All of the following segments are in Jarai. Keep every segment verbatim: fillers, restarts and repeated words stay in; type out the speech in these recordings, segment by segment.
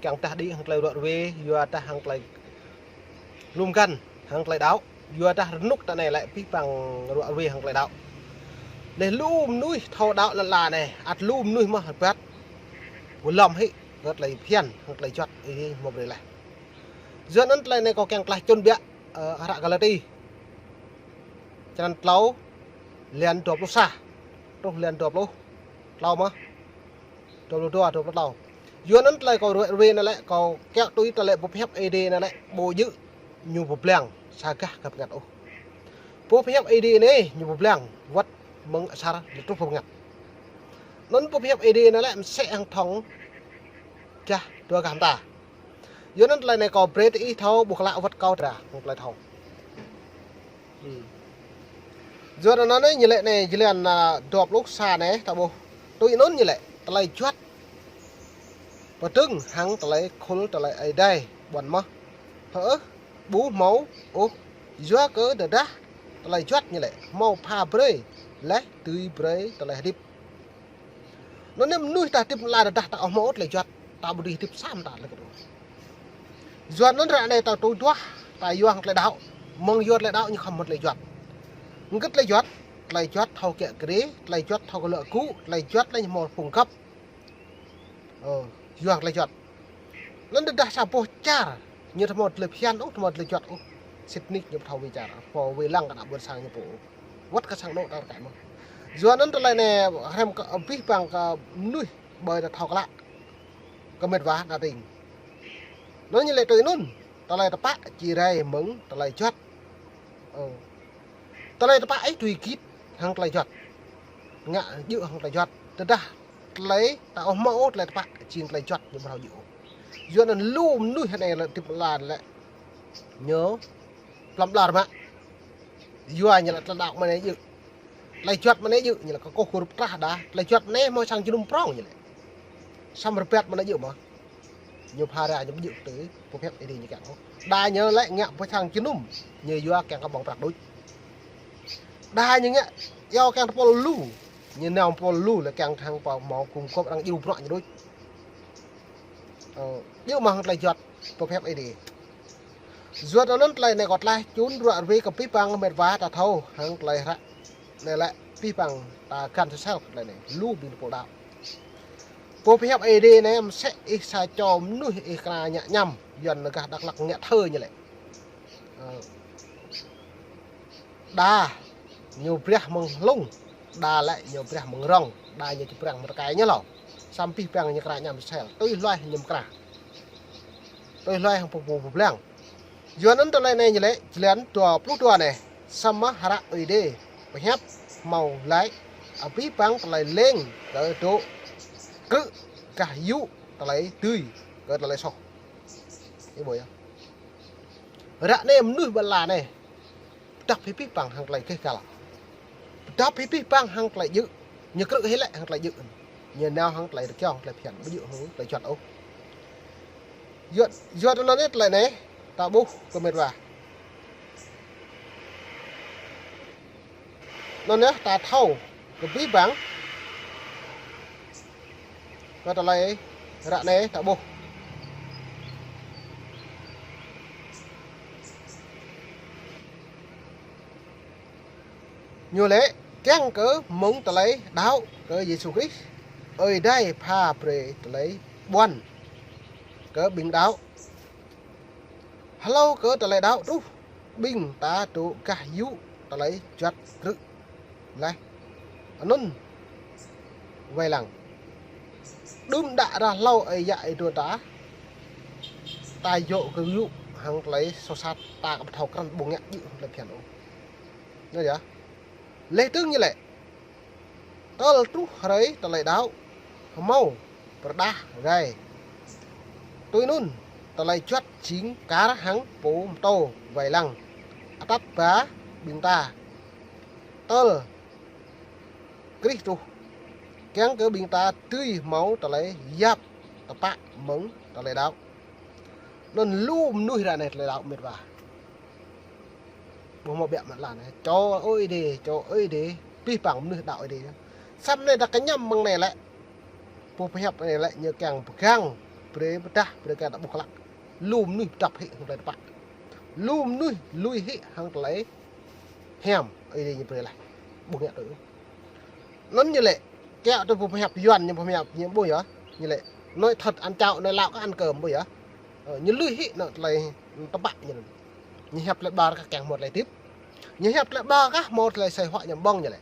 Kiăng tah đĭ hăng tơlơi ruă ruê, yua tah hăng tơlơi lum găn hăng tơlơi đaŏ, yua tah rơnŭk ta anai lĕ abih bang ruă ruê hăng tơlơi đaŏ. Lĕ lu mơnuih thâo đaŏ lăn ala anai, ăt lu mơnuih mơ̆ rơbat. Ƀu lŏm hĭ kơ tơlơi phiăn hăng tơlơi juăt Ơi Adai mơ̆ brơi laih. Yua anŭn tơlơi anai kâo kiăng klah čŭn biă, ơ, hră Galati. Črăn klâo, lian dua pluh sa truh lian dua pluh klâo mơ̆? Dua pluh dua, dua pluh klâo. Yua anŭn tơlơi kâo ruai ruai anai lĕ, kâo kiăng tui tơlơi pơhiăp Ơi Adai anai lĕ, ƀu djơ̆ ñu pơblang sa gah kơ bơngăt ôh. Pơhiăp Ơi Adai anai ñu pơblang wơ̆t mơ̆ng asar truh pơ bơngăt. Anŭn pơhiăp Ơi Adai anai lĕ mơsĕ hăng thŏng gah dua gah mơta. Yua anŭn tơlơi anai kâo brơi tơ ih thâo, ƀuh klă wơ̆t kâo dra hăng tơlơi thâo. Yua anŭn anai ñu lĕ anai, jơlan, a, dua pluh sa anai, ta ƀuh. Tui anŭn ñu lĕ, tơlơi juăt pơdơ̆ng hăng tơlơi khul tơlơi Ơi Adai ƀuăn mơ̆? Hơơh, ƀu hmâo ôh, yua kơ tơdah tơlơi juăt ñu lĕ hmâo pha brơi, laih dưi brơi tơlơi hơdip. Anŭn anai mơnuih ta hơdip lĕ tơdah ta ƀu hmâo tơlơi juăt, ta ƀu dưi hơdip sa mơta lĕ kơ tui. Yua anŭn ră anai ta tui duah, ta yua hăng tơlơi đaŏ, mơ̆ng yua tơlơi đaŏ ñu khŏm hmâo tơlơi juăt. Hơget tơlơi juăt? Tơlơi juăt thâo kiă kriê, tơlơi juăt thâo kơ lŏ gŭ, tơlơi juăt lĕ ñu hmâo phung găp. Ơ, yua hăng tơlơi juăt. Anŭn tơdah sa boh čar, ñu ƀu hmâo tơlơi phiăn ôh, ƀu hmâo tơlơi juăt ôh. Sĭt nik ñu ƀu thâo wai čar, pô wai lăng kơ ană ƀôn sang ñu pô. Wơ̆t kơ sang anŏ ta rơkơi mơ̆n. Yua anŭn tơlơi anai hrăm kơ abih bang kơ mơnuih ƀơi ta thâo klă. Kơ mĕt wa ană tring. Anŭn ñu lĕ tui anŭn, tơlơi tơpă či rai mơ̆ng tơlơi juăt. Ơ. Tơlơi tơpă ih tui git hăng tơlơi juăt. Ngă djơ̆ hăng tơlơi juăt. Tơdah tơlơi ta ƀu hmâo ôh tơlơi tơpă, jing tơlơi juăt ñu ƀu thâo djơ̆ ôh. Yua anŭn lu mơnuih anai lĕ hơdip lăn lĕ ñu plŏm ƀlŏr mă. Yua ñu lĕ tơlơi đaŏ mơ̆ng anai djơ̆. Tơlơi juăt mơ̆ng anai djơ̆, ñu lĕ kơkuh hrup trah đa. Tơlơi juăt mơ̆ng anai hmâo sang jơnum prŏng ñu lĕ. Samơ̆ rơbat mơ̆ng anai djơ̆ mơ̆? Ñu phara ñu ƀu djơ̆ tui pơhiăp Ơi Adai ñu kiăng ôh. Đa ñu lĕ ngă pơ sang jơnum, ñu yua kiăng kơ ƀơ̆ng prăk đôč. Đa ñu ngă iâu kiăng tơpul lu, ñu nao tơpul lu lĕ kiăng hăng pô hmâo gum gŏp arăng djru bruă ñu đôč. Ơ, djơ̆ mơ̆ hăng tơlơi juăt pơhiăp Ơi Adai. Yua anŭn tơlơi anai kâo klah čŭn ruă ruê kơ abih bang mĕt wa ta thâo hăng tơlơi hră anai lĕ abih bang ta găn sơsel kơ tơlơi anai. Lu ƀing tơpul đaŏ. Pơhiăp Ơi Adai anai mơsĕ ih sa čô mơnuih ih kơna ñă ñăm, Yuan nao gah Dak Lak ngă thơ ñu lĕ. Ơ. Đa ñu brah mơ̆ng hlung, đa lĕ ñu brah mơ̆ng rŏng, đa ñu či brah mơ̆ng rơkơi ñu hlâo. Samơ̆ abih bang ñu kơna ñăm sel, tui hluai ñu mơkra. Tui hluai hăng pô pô pơblang. Yua anŭn tơlơi anai ñu lĕ, jơlan dua pluh dua anai, samơ̆ hră Ơi Adai pơhiăp hmâo laĭ, abih bang tơlơi leng kơ dŏ krư̆ gah yŭ tơlơi dưi kơ tơlơi soh. Ih ƀuh yơh. Ră anai mơnuih ƀơi lăn anai pơdŏp hĭ abih bang hăng tơlơi gêh gal. Pơdŏp hĭ abih bang hăng tơlơi djơ̆. Ñu krư̆ hĭ lĕ hăng tơlơi djơ̆. Ñu nao hăng tơlơi rơgiao, tơlơi phiăn, ƀu djơ̆ hăng tơlơi juăt ôh. Yua, yua anŭn anai tơlơi anai, ta ƀuh kơ mĕt wa. Anŭn yơh ta thâo kơ abih bang kơ tơlơi ră anai ta ƀuh. Ñu lĕ kiăng kơ mơ̆ng tơlơi đaŏ kơ Yêsu Krist, Ơi Adai pha brơi tơlơi ƀuăn kơ ƀing đaŏ. Hlâo kơ tơlơi đaŏ truh, ƀing ta dŏ gah yŭ tơlơi juăt krư̆ laih anŭn wai lăng. Đưm đă ră hlâo ơi yă ơi adơi ta, ta dŏ gah yŭ hăng tơlơi soh sat, ta ƀu thâo krăn ƀu ngă djơ̆ hăng tơlơi phiăn ôh. Anŭn yơh. Leh dơ̆ng ñu lĕ, tơl truh hrơi tơlơi đaŏ hmâo pơrơđah gai. Tui anŭn, tơlơi juăt jing kar hăng pô pơtô wai lăng atăt ba ƀing ta tơl Krist truh, kiăng kơ ƀing ta dưi hmâo tơlơi yap tơpă mơ̆ng tơlơi đaŏ. Anŭn lu mơnuih ră anai tơlơi đaŏ mĕt wa. Ƀu hmâo biă mă lăn anai. Čô Ơi Adai, čô Ơi Adai, abih bang mơnuih đaŏ Ơi Adai. Samơ̆ anai ta kơñăm mơ̆ng anai lĕ. Pô pơhiăp anai lĕ ñu kiăng pơgang Brơi pơdah, brơi kơ ta ƀuh klă. Lu mơnuih pơdăp hĭ hăng tơlơi tơpă. Lu mơnuih lui hĭ hăng tơlơi hiam. Ơi Adai ñu brơi laih. Ƀu ngă tui. Anŭn ñu lĕ, kiăng tui pơhiăp Yuan, ñu pơhiăp ñu ƀu yơh. Ñu lĕ, nói thật ăn cháo, nói láo kơ ăn cơm ƀu yơh. Ơ, ñu lui hĭ anŭn tơlơi tơpă ñu anŭn. Ñu hiăp tơlơi ƀar kah kiăng hmâo tơlơi hơdip. Ñu hiăp tơlơi ƀar kah hmâo tơlơi sai huă ñu ƀơ̆ng ñu lĕ.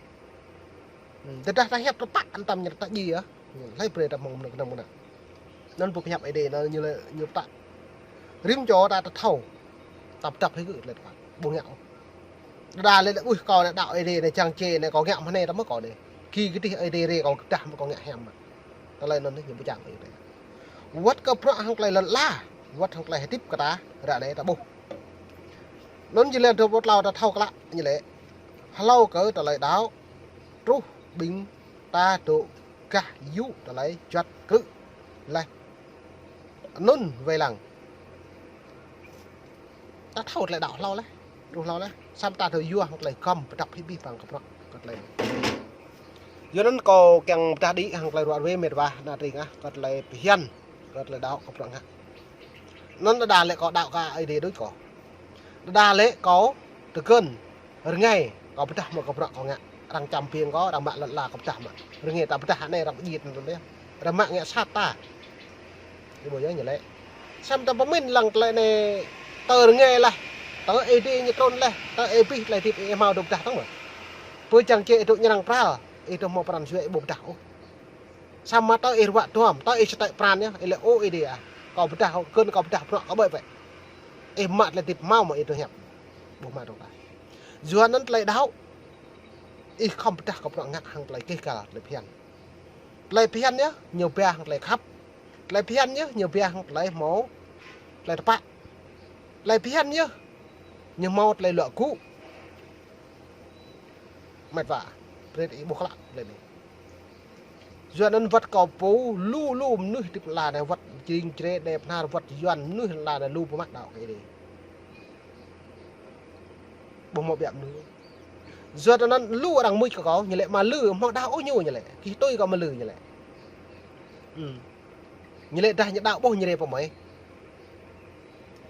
Ư, tơdah ta hiăp tơpă anŭn tăm ñu ta djai yơh. Hlơi brơi ta mơ̆ng mơnơ̆ng kơnơ̆ng mơnă. Anŭn ƀu pơhiăp Ơi Adai anŭn ñu lĕ ñu pơtă. Rĭm čô ta ta thâo. Ta pơdăp hĭ gơ̆ tơlơi tơpă. Ƀu ngă ôh. Đa lĕ lĕ, ui, kâo lĕ đaŏ Ơi Adai anai čang čê anai kâo ngă mơ̆ng anai ta mơ̆ kâo anai. Ki kơdih Ơi Adai rai kâo kơdah mơ̆ kâo ngă hiam mă. Tơlơi anŭn ñu ƀu čang Ơi Adai. Wơ̆t kơ bruă hăng tơlơi lŏn ala. Wơ̆t hăng tơlơi hơdip kơ ta ră anai ta ƀuh. Anŭn jơlan dua pluh klâo ta thâo klă ñu lĕ. Hlâo kơ tơlơi đaŏ. Truh ƀing ta dŏ gah yŭ tơlơi juăt krư̆ laih. Anŭn wai lăng. Ta thâo tơlơi đaŏ hlâo laih. Truh hlâo laih. Samơ̆ ta thâo yua hăng tơlơi gŏm pơdăp hĭ abih bang kơ bruă kơ tơlơi. Yua anŭn kâo kiăng pơdah đĭ hăng tơlơi ruă ruê mĕt wa ană tring ah kơ tơlơi pơhiăp, kơ tơlơi đaŏ kơ bruă ngă. Anŭn đơđa lĕ kâo đaŏ kơ Ơi Adai đôč kâo. Đơđa lĕ kâo tơgŭn rơngai kâo pơdah mă kơ bruă kâo ngă. Arăng čăm biêng kâo, arăng mă lŏn ala kâo pơdah mă. Rơngai ta pơdah anai arăng pơjit anŭn tui anai. Arăng mă ngă sat ta. Ih ƀuh yơh ñu lĕ. Samơ̆ ta pơmĭn lăng tơlơi anai tơ rơngai laih. Tơ Ơi Adai ñu trŭn laih. Tơ ih abih tơlơi hơdip ih hmâo dŏ pơdah tŏng mơ̆. Pơ čang čê ih dŏ ñu arăng pral. Ih dŏ hmâo pran jua ih ƀu pơdah ôh. Samơ̆ tơ ih ruă duăm, tơ ih čơtĕ pran yơh, ih lĕ ơ Ơi Adai ah. Kâo pơdah, gơ̆n kâo pơdah bruă kâo ƀơi ƀơi. Ih mă tơlơi hơdip hmâo mơ̆ ih dŏ hiăp. Ƀu hmâo dŏ ta. Yua anŭn tơlơi đaŏ. Ih khŏm pơdah kơ bruă ngă hăng tơlơi kih kal tơlơi phiăn. Tơlơi phiăn yơh, ñu ba hăng tơlơi khăp. Tơlơi phiăn yơh, ñu ba hăng tơlơi hmâo tơlơi tơpă. Tơlơi phiăn yơh, ñu hmâo tơlơi luă gŭ. Mĕt wa, brơi ih ƀuh klă tơlơi anai. Yua anŭn wơ̆t kâo pô lu lu mơnuih hơdip lŏn ala anai, wơ̆t jing jrê đe pơnar, wơ̆t Yuan mơnuih lŏn ala anai lu pơmă đaŏ kơ Ơi Adai. Ƀu hmâo biă mơnuih. Yua anŭn lu arăng mưč kơ kâo, ñu lĕ mă lư, hmâo đaŏ ôh ñu ñu lĕ. Kih tui kâo mă lư ñu lĕ. Ư. Ñu lĕ dah ñu đaŏ ƀuh ñu rai pơ mơi.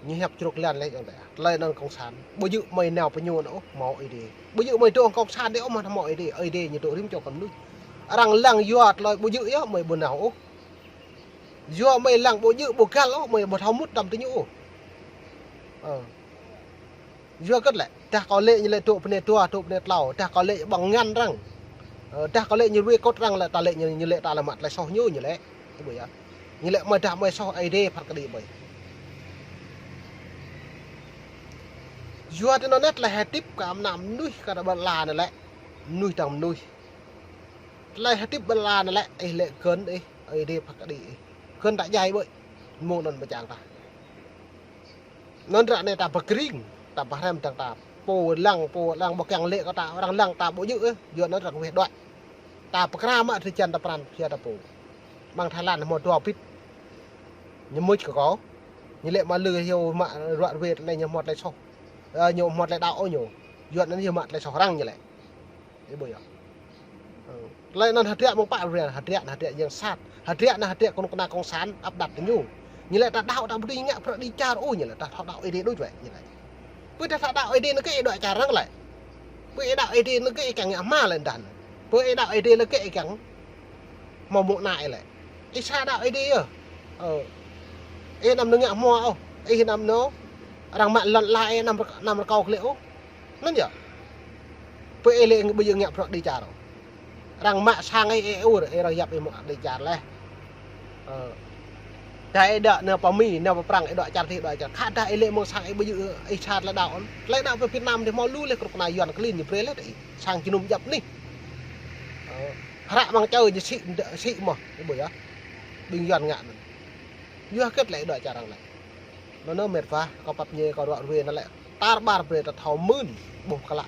Ñu hiăp čruk lan lĕ yơh. Tơlơi anŭn cộng sản. Ƀu djơ̆ mơi nao pơ ñu anŭn ôh, hmâo Ơi Adai. Ƀu djơ̆ mơi dŏ cộng sản đe ôh mă hmâo Ơi Adai. Ơi Adai ñu dŏ rĭm čô kơ mơnuih. Arăng lăng yua tơlơi ƀu djơ̆ yơh, mơi ƀu nao ôh. Yua mơi lăng ƀu djơ̆ ƀu găl ôh, mơi ƀu thâo mŭt tăm tơ ñu ôh. Ơ. Yua kơ lĕ, dah kâo lĕ ñu lĕ dŏ bơnai dua, dŏ bơnai klâo, dah kâo lĕ ƀơ̆ng ngăn arăng. Ơ, dah kâo lĕ ñu ruai kôt arăng lĕ, ta lĕ ñu, ñu lĕ ta lĕ mă tơlơi soh ñu, ñu lĕ. Ih ƀuh yơh. Ñu lĕ mơi dah mơi soh Ơi Adai phat kơđi ƀơi. Yua tơ anŭn net tơlơi hơdip kơ ană mơnuih kơ ta ƀơi lŏn ala anai lĕ. Mơnuih dăng mơnuih. Tơlơi hơdip ƀơi lŏn ala anai lĕ, ih lĕ gơ̆n ih, Ơi Adai phat kơđi ih. Gơ̆n ta djai ƀơi. Mơ̆ng anŭn pơčang ta. Anŭn ră anai ta pơkring, ta pơhrăm dăng ta. Pô lăng, pô lăng ƀu kiăng lĕ kơ ta, arăng lăng ta ƀu djơ̆ ôh, yua anŭn arăng weh đuaĭ. Ta pơkra mă drơi jăn ta pran, sia ta pô. Mơ̆ng Thái Lan hmâo dua bit. Ñu mưč kơ kâo. Ñu lĕ mă lư hyu mă ruă ruê anai ñu hmâo tơlơi soh. Ơ, ñu hmâo tơlơi đaŏ ôh ñu. Yua anŭn ñu mă tơlơi soh arăng ñu lĕ. Ih ƀuh yơh. Ơ. Tơlơi anŭn hơdră mơ̆ng pă ră, hơdră anŭn hơdră yang sat. Hơdră anŭn hơdră kơnuk kơna cộng sản ăp đăt tơ ñu. Ñu lĕ ta đaŏ ta ƀu dưi ngă bruă đĭ čar ôh ñu lĕ ta thâo đaŏ Ơi Adai đôč wĕ ñu lĕ. Pơ ta thâo đaŏ Ơi Adai anŭn kơ ih đuaĭ čar arăng lĕ. Pơ ih đaŏ Ơi Adai anŭn kơ ih kiăng ngă hmua lĕ đan. Pơ ih đaŏ Ơi Adai anŭn kơ ih kiăng hmâo mơ̆ng anai lĕ. Ih sa đaŏ Ơi Adai yơh. Ơ. Ih anăm nao ngă hmua ôh. Ih anăm nao. Arăng mă lŏn ala ih anăm, anăm rơkâo glaĭ ôh. Anŭn yơh. Pơ ih lĕ ƀu djơ̆ ngă bruă đĭ čar ôh. Arăng mă sang ih, ih ur, ih arăng yap ih mă đĭ čar laih. Ơ. Dah ih đaŏ nao pơ Mi, nao pơ Prăng, ih đuaĭ čar adih, đuaĭ čar. Khă dah ih lĕ mơ̆ng sang ih ƀu djơ̆, ih sa tơlơi đaŏ ôh. Tơlơi đaŏ pơ Việt Nam adih hmâo lu laih kơnuk kơna Yuan klin ñu brơi laih tơ ih. Sang jơnum djăp anih. Ơ. Hră amăng čơ ñu sĭ, sĭ mơ̆n, ih ƀuh yơh. Ƀing Yuan ngă anŭn. Yua hơget lĕ ih đuaĭ čar arăng lĕ. Anŭn mĕt wa, kâo pap ñe kâo ruă ruê anŭn lĕ. Tar ƀar brơi ta thâo mưn, ƀuh klă.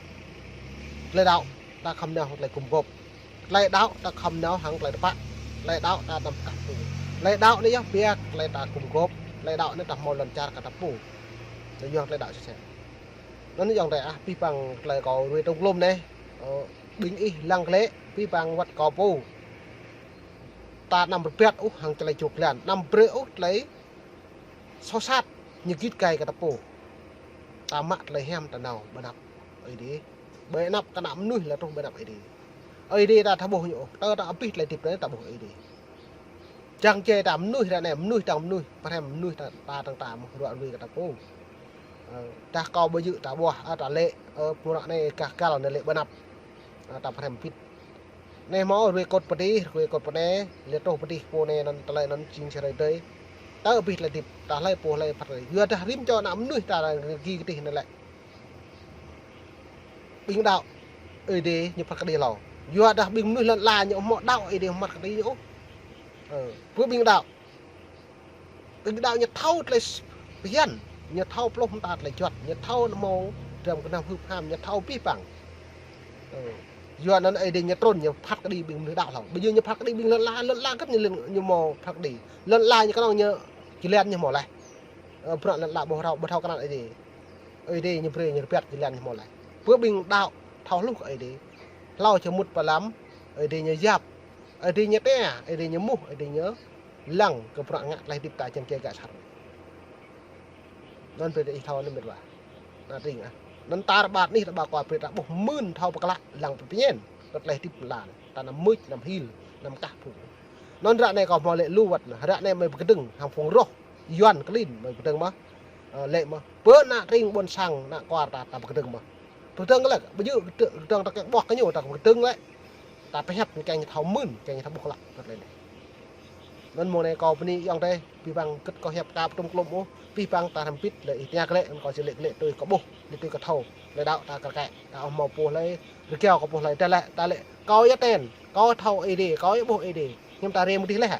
Tơlơi đaŏ, ta khŏm nao hăng tơlơi gum gôp. Tơlơi đaŏ, ta khŏm nao hăng tơlơi tơpă. Tơlơi đaŏ, ta anăm kah pô. Tơlơi đaŏ anai yơh, biă tơlơi ta gum gôp. Tơlơi đaŏ anai ta hmâo lŏn čar kơ ta pô. Anŭn yơh tơlơi đaŏ sĭt sĭt. Anŭn yơh tơlơi ah, abih bang tơlơi kâo ruai tŏng glŏm anai. Ơ, ƀing ih lăng glaĭ, abih bang wơ̆t kâo pô. ta anăm rơbat ôh hăng tơlơi čuk lan, anăm brơi ôh tơlơi soh sat ñu git gai kơ ta pô. Ta mă tơlơi hiam ta nao ƀơi anăp Ơi Adai. Ƀơi anăp kơ ană mơnuih lĕ truh ƀơi anăp Ơi Adai. Ơi Adai ta thâo ƀuh ñu ôh, tơ ta abih tơlơi hơdip anai ta ƀuh Ơi Adai. Čang čê ta mơnuih ră anai, mơnuih tang mơnuih, pơhrăm mơnuih ta, ta tang ta mơ̆ ruă ruai kơ ta pô. Ơ, dah kâo ƀu djơ̆ ta ƀuh, ơ, ta lĕ, ơ, pơmơnă anai gah găl anai lĕ ƀơi anăp. Ơ, ta pơhrăm pit. Anai hmâo ruai kôt pơdih, ruai kôt pơnai, lĕ truh pơdih pô anai anŭn tơlơi anŭn jing čơrai dơi. Tơ abih tơlơi hơdip, ta hlơi pô hlơi phat kơđi. Yua dah rĭm čô ană mơnuih ta rơgi kơdih anai lĕ. Ƀing đaŏ Ơi Adai ñu phat kơđi hlâo. Yua dah ƀing mơnuih lŏn ala ñu hmâo đaŏ Ơi Adai hmâo phat kơđi ôh. Ơ, pơ ƀing đaŏ. Ƀing đaŏ ñu thâo tơlơi s-, bơyan, ñu thâo pluh mơta tơlơi juăt, ñu thâo hmâo dram gơnam hưp ham, ñu thâo abih bang. Ơ, yua anŭn Ơi Adai ñu trŭn ñu phat kơđi ƀing mơnuih đaŏ hlâo. Ƀu djơ̆ ñu phat kơđi ƀing lŏn ala, lŏn ala kơ̆t ñu lĕ ñu hmâo phat kơđi. Lŏn ala ñu kơnơ̆ng ñu jơlan ñu hmâo laih. Ơ, bruă lŏn ala ƀu thâo, ƀu thâo krăn Ơi Adai. Ơi Adai ñu brơi ñu rơbat jơlan ñu hmâo laih. Pơ ƀing đaŏ thâo hluh kơ Ơi Adai. Hlâo čơmŭt pơlăm, Ơi Adai ñu yap, Ơi Adai ñu tia, Ơi Adai ñu muh, Ơi Adai ñu lăng kơ bruă ngă tơlơi hơdip ta čang čê gah sar. Anŭn brơi ih thâo anŭn met wa. Ană tring ah. Anŭn ta rơbat anih rơbat kơ brơi ta ƀuh mơ̆n thâo pơklă lăng pơpơñen kơ tơlơi hơdip lăn. Ta anăm mưč, anăm hil, anăm kah phung. Anŭn ră anai kâo hmâo lĕ lu wơ̆t anai. Ră anai mơi pơkơdơ̆ng hăng phung roh Yuan klin mơi pơkơdơ̆ng mơ̆. Ơ, lĕ mơ̆. Pơ ană tring ƀôn sang ană kuar ta, ta pơkơdơ̆ng mơ̆. Pơkơdơ̆ng lĕ, ƀu djơ̆ kơdơ̆ng, kơdơ̆ng ta kiăng ƀuh kơ ñu, ta pơkơdơ̆ng lĕ. Ta pơhiăp ñu kiăng ñu thâo mơ̆n, kiăng ñu thâo ƀuh klă kơ tơlơi anai. Anŭn mơ̆ng anai kâo bơni ayŏng adơi, abih bang kơ̆t kâo hiăp ka pơtŭm klŭm ôh, abih bang ta hrăm pit lĕ ih tơña kơ lĕ, anŭn kâo či lĕ kơ lĕ tui kâo ƀuh, lĕ tui kâo thâo, lĕ đaŏ ta kơ kĕ, ta ƀu hmâo pô hlơi rơgao kâo pô hlơi, ta lĕ, ta lĕ, kâo yua ten, kâo thâo Ơi Adai, kâo yua ƀuh Ơi Adai, hiư̆m ta rai mơ̆ dih leh hă?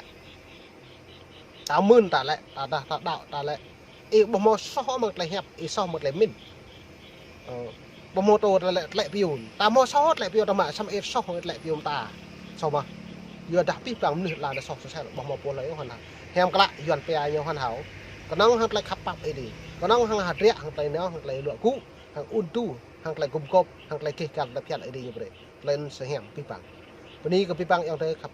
Ta mưn ta lĕ, ta dah ta đaŏ ta lĕ. Ih ƀu hmâo soh mơ̆ng tơlơi hiăp, ih soh mơ̆ng tơlơi mĭn. Ơ, ƀu hmâo tô ta lĕ tơlơi piun. Ta hmâo soh tơlơi piun ta mă, samơ̆ ih soh mơ̆ng tơlơi piun ta. Soh mơ̆. Yua dah abih bang mơnuih lăn ta soh sơsel, ƀu hmâo pô hlơi ôh hăn hao. Hiam klă, Yuan pia ñu hăn hao. Kơnơ̆ng hăng tơlơi khăp pap Ơi Adai. Kơnơ̆ng hăng hơdră, hăng tơlơi nao, hăng tơlơi luă gŭ, hăng ŭn tu, hăng tơlơi gum gôp, hăng tơlơi gêh găl tơlơi phiăn Ơi Adai ñu brơi. Tơlơi anŭn sơhiam abih bang. Bơni kơ abih bang ayŏng adơi khăp.